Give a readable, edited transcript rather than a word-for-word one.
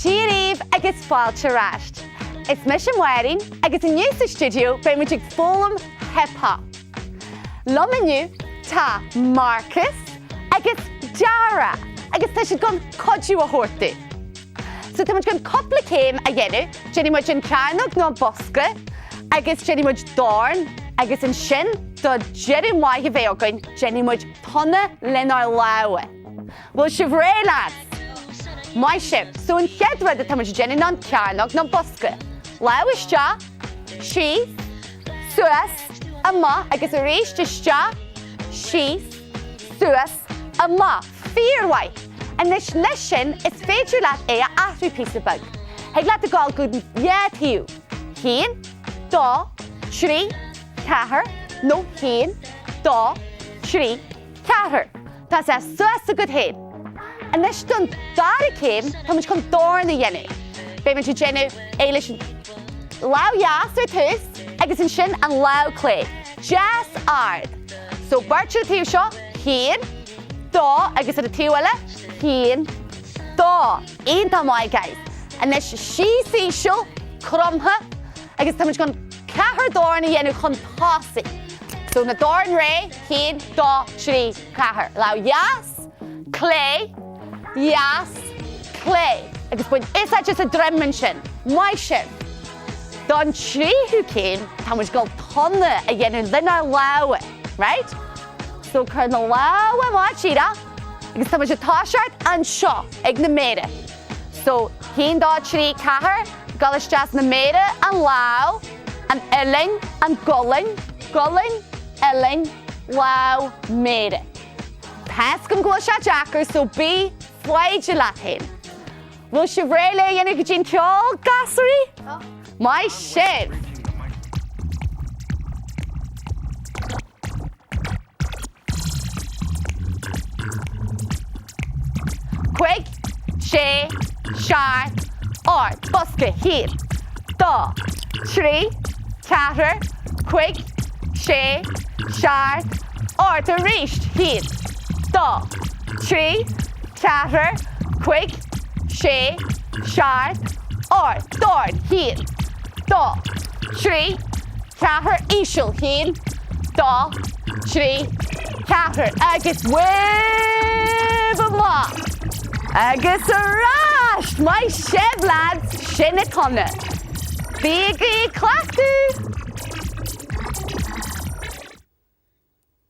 Dia daoibh agus fáilte ar ais. Is mise Máirín agus inniu sa stiúideo beidh muid ag foghlaim hip hop. Liom inniu tá Marcus agus Dara agus tá siad chun cuidiú a thabhairt dúinn. So tá muid chun cúpla céim a dhéanamh, déanfaidh muid an cearnóg nó an bosca agus déanfaidh muid dorn agus ansin do deireadh maith a bheith againn déanfaidh muid tonna lenár lámha. Bhfuil sibh réidh lads? Maith sibh! So an chéad rud atá muid ag déanamh ná an cearnóg nó bosca. Lámh isteach, síos, suas, amach agus arís isteach, síos, suas, amach. Fíormhaith! Anois leis sin is féidir leat é a athrú píosa beag. Thig leat a ghabháil go dhá taobh. Haon, dó, trí, ceathair nó haon, dó, trí, ceathair. Tá sé suas agat féin. Anois don dara céim, tá muid chun dorn a dhéanamh. Beidh muid ag déanamh é leis an lámh dheas ar tús agus ansin an lámh clé. Deas ard. So beirt ar an taobh seo, haon, dó agus ar an taobh eile, haon, dó. Iontach maith guys. Anois síos íseal, cromtha agus tá muid chun ceathair dorn a dhéanamh chun tosaigh. So na doirn réidh, haon, dó, trí, ceathair. Lámh dheas, clé, dheas, clé. Agus bain úsáid as an droim ansin. Maith sibh! Don tríú céim, tá muid ag dul tonna a dhéanamh lenár lámha, right? So cuir na lámha amach díreach agus tá muid ag toiseacht anseo ag na méara. So, haon, dó, trí, ceathair, dul isteach sna méara, an lámh, an uillinn, an gualainn, gualainn, uillinn, lámh, méara. Tá's agam go bhfuil sé deacair so bí foighdeach leat féin. Bhfuil sibh réidh le a dhéanamh go dtí an ceol, gasúraí? Maith sibh! Cúig, sé, seacht, ocht, bosca, haon, dó, trí, ceathair, cúig, sé, seacht, ocht, arís, haon, dó, trí, ceathair, cúig, sé, seacht, ocht, dorn, haon, dó, trí, ceathair, íseal, haon, dó, trí, ceathair, agus wave amach! Agus ar ais! Maith sibh, lads! Sin an tonna. Bígí ag cleachtadh!